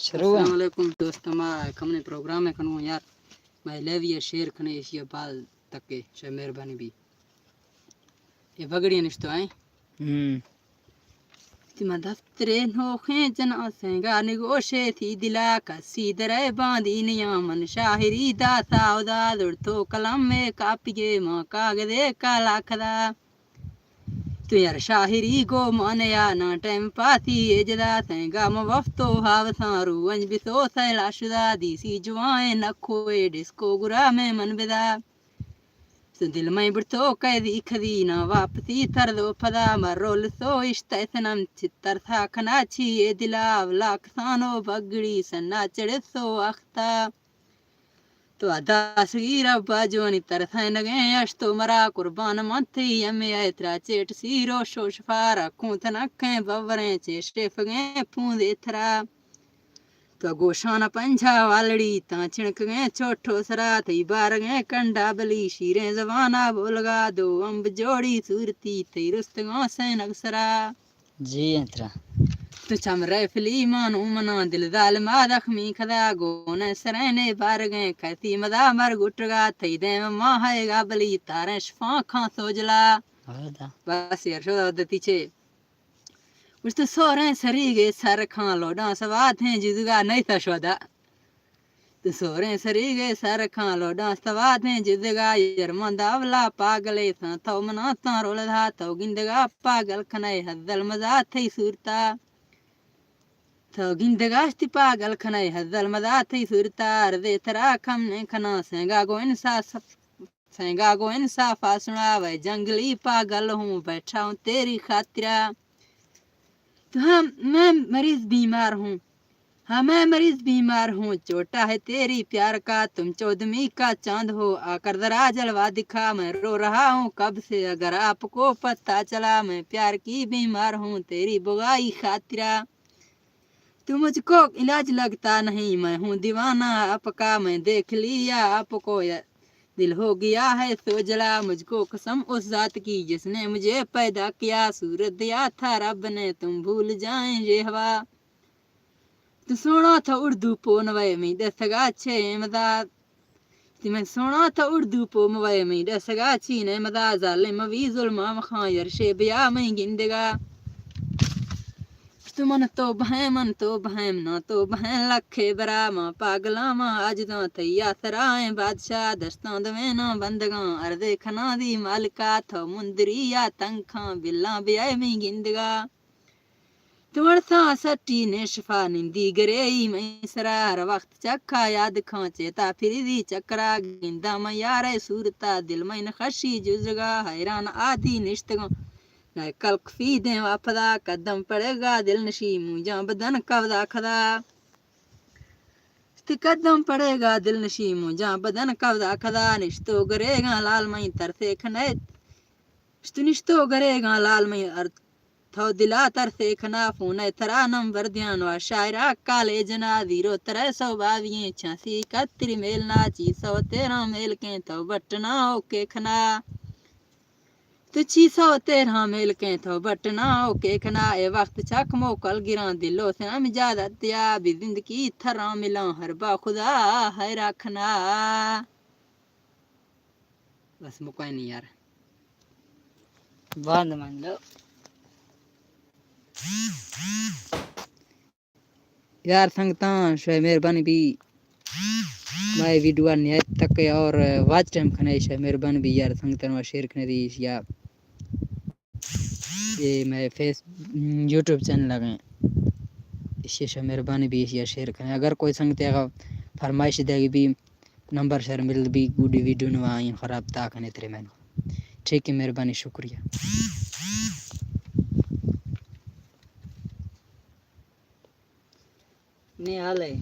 شروع ہے۔ السلام علیکم دوست، ما کمنے پروگرام ہے کنوں یار، میں لیوی شیئر کنے ایشی بعد تک کے شے مہربانی بھی۔ یہ بگڑی نشتو ہیں۔ ہم۔ تی من دفترے نوخیں جناں سنگا نگوشے تی دلا کسی درے باندی نیاں من شاعری داتا او دا زڑتو قلم میں کاپیے ماں کاغذے کالا کھدا۔ تو یار شاعری گو مانے یا نا ٹائم پاسی اے جدا سنگا مو وفتو ہاوساں رو انج بسو سیلا شدا دیسی جوائیں نکھوئے ڈسکو گرا میں من بدا۔ تو دل میں بڑتو قیدی کھدی نا واپسی تر دو پدا مرو لسو اشتہ سنم چتر تھا کھنا چھی اے دلا اولا کسانو بگڑی سنا چڑسو اختا۔ تو ادا سگیر ابا جوانی ترسینگیں اشتو مرا قربان من تئی ہمے اے ترا چیٹ سیرو شو شفارا کوں تنکیں بوریں چے شیفگیں پوندے ترا۔ تو گوشان پنجا والڑی تاں چنکگیں چوٹو سرا تئی بارگیں کنڈا بلی شیریں زبانا بولگا دو امب جوڑی صورتی تئی رستگاں سینگ سرا۔ جی انترا۔ تو چم رے فلی مانو منا دل ظالما زخمی کھدا گونے سرینے بارگیں کھتی مدا مر گٹگا تئی دیم ماہے گا بلی تاریں شفاں کھاں سوجلا۔ بس یار شو دتی چے۔ گوشت سوریں سریگے سر کھاں لوڈاں سواتیں جزگا نہیں تا شودا۔ تو سوریں سریگے سر کھاں لوڈاں سواتیں جزگا یرمند اولا پاگلے ساں تو منا تاں رول دھا تو گندگا پاگل کھنائے ہزل مزا تھئی صورتا۔ تو گندگا اشتی پاگل کھنائے ہزل مزا تھئی صورتا ارزے ترا کم نے کھنا سینگا گو انصاف سینگا گو انصافا سنا وے جنگلی پاگل ہوں بیٹھا ہوں تیری خاطرا۔ تو ہاں میں مریض بیمار ہوں، ہاں میں مریض بیمار ہوں، چھوٹا ہے تیری پیار کا تم چودمی کا چاند ہو آ کر ذرا جلوہ دکھا میں رو رہا ہوں کب سے اگر آپ کو پتہ چلا میں پیار کی بیمار ہوں تیری بغائی خاطرا۔ تو مجھ کو علاج لگتا نہیں میں ہوں دیوانہ آپ کا میں دیکھ لیا آپ کو یا دل ہو گیا ہے سوجلا مجھ کو قسم اس ذات کی جس نے مجھے پیدا کیا صورت دیا تھا رب نے تم بھول جائیں یہ ہوا۔ تو سونا تھا اردو پون وے میں دستگا چھ مدار۔ تی من سونا تھا اردو پو موئے میں ڈسگا چینے مدا ظالم وی ظلم مخان یرشے بیا میں گندگا۔ تو من تو بہیں من تو بہیں نا تو بہیں لکھے برا ما پاگلاں ما آجداں تئی آسرائیں بادشاہ دستاں دویناں بندگاں ارزے کھناں دی مالکا تھو مندری یا تنکھاں بلاں بیائے میں گندگا۔ تو ارساں سٹی نے شفا نندی گرے ای میں سرا ہر وقت چکا یاد کھاں چیتا پھری دی چکرا گندا میں یارے صورتا دل میں نخشی جزگا حیران آدی نشتگاں نئے کلک فی دیں واپدا قدم پڑے گا دل نشی مونجاں بدن کبدا کھدا۔ تی قدم پڑے گا دل نشی مونجاں بدن کبدا کھدا نشتو گرے گا لال میں ترسے کھنیت۔ اشتو نشتو گرے گا لال میں ارت تھو دلا ترسے کھنا فون ء ترا نمبر دیاں وا شاعرا کالے جنا زیرو ترے سو باوییں چھاسی اکہتری میل نا چی سو تیرہ میل کیں تھو بٹنا اوکے کھنا۔ تو چی سو تیرہ میل کیں تھو بٹنا اوکے کھنا اے وقت چک موکل گراں دلو سے ہم اجازت دیا بھی زندگی تھراں ملاں ہر با خدا حیرا کھنا۔ بس مکائنی یار۔ باند من لو۔ یار سنگتاں، شوئے مہربانی بی مئے ویڈیو نہایت تک اور واچ ٹائم کھنے، شوئے مہربانی بی یار سنگتاں، شیئر کھنے دی یا یہ مئے فیس، یوٹیوب چینل لگیں، اشی شوئے مہربانی بی یا شیئر کھنے۔ اگر کوئی سنگتے اگر فرمائش دے گی بی نمبر شر مل بی گڈی ویڈیو نو آئین خراب تا کنے ترے مین۔ ٹھیک ہے، مہربانی، شکریہ۔ نہیں حال ہے۔